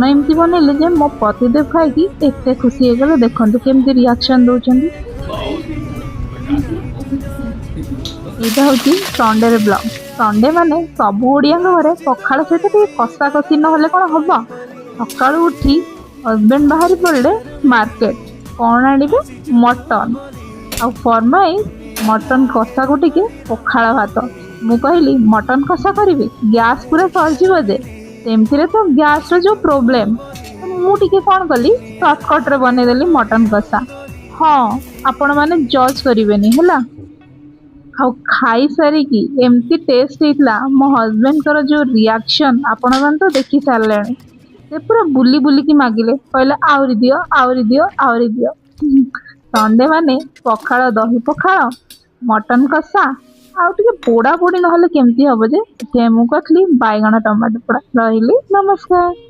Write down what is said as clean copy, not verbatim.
ଏମିତି ବନେଇଲି ଯେ ମୋ ପତିଦେବ ଖାଇକି ଏତେ ଖୁସି ହେଇଗଲେ। ଦେଖନ୍ତୁ କେମିତି ରିଆକ୍ସନ୍ ଦେଉଛନ୍ତି। ଏଇଟା ହେଉଛି ସଣ୍ଡେର ବ୍ଲଗ୍। ସଣ୍ଡେ ମାନେ ସବୁ ଓଡ଼ିଆଙ୍କ ଘରେ ପଖାଳ ସହିତ ଟିକେ କଷା କଷି ନହେଲେ କ'ଣ ହବ? ସକାଳୁ ଉଠି ହଜବେଣ୍ଡ ବାହାରି ପଡ଼ିଲେ ମାର୍କେଟ। କ'ଣ ଆଣିବେ? ମଟନ୍। ଆଉ ଫରମାଇଶ ମଟନ୍ କଷାକୁ ଟିକେ ପଖାଳ ଭାତ। ମୁଁ କହିଲି ମଟନ୍ କଷା କରିବି, ଗ୍ୟାସ୍ ପୁରା ସରିଯିବ ଯେ, ସେମିତିରେ ତ ଗ୍ୟାସ୍ର ଯେଉଁ ପ୍ରୋବ୍ଲେମ୍। ମୁଁ ଟିକେ କ'ଣ କଲି, ସର୍ଟକଟ୍ରେ ବନେଇଦେଲି ମଟନ୍ କଷା। ହଁ, ଆପଣମାନେ ଜଜ୍ କରିବେନି, ହେଲା। ଆଉ ଖାଇସାରିକି ଏମିତି ଟେଷ୍ଟ ହେଇଥିଲା, ମୋ ହଜବେଣ୍ଡଙ୍କର ଯେଉଁ ରିଆକ୍ସନ୍ ଆପଣମାନେ ତ ଦେଖି ସାରିଲେଣି। ସେ ପୁରା ବୁଲି ବୁଲିକି ମାଗିଲେ, କହିଲେ ଆହୁରି ଦିଅ, ଆହୁରି ଦିଅ, ଆହୁରି ଦିଅ। ସଣ୍ଡେ ମାନେ ପଖାଳ, ଦହି ପଖାଳ, ମଟନ୍ କଷା ଆଉ ଟିକେ ପୋଡ଼ା ପୋଡ଼ି ନହେଲେ କେମିତି ହବ ଯେ? ସେଥିପାଇଁ ମୁଁ କରିଥିଲି ବାଇଗଣ ଟମାଟୋ ପୋଡ଼ା। ରହିଲି, ନମସ୍କାର।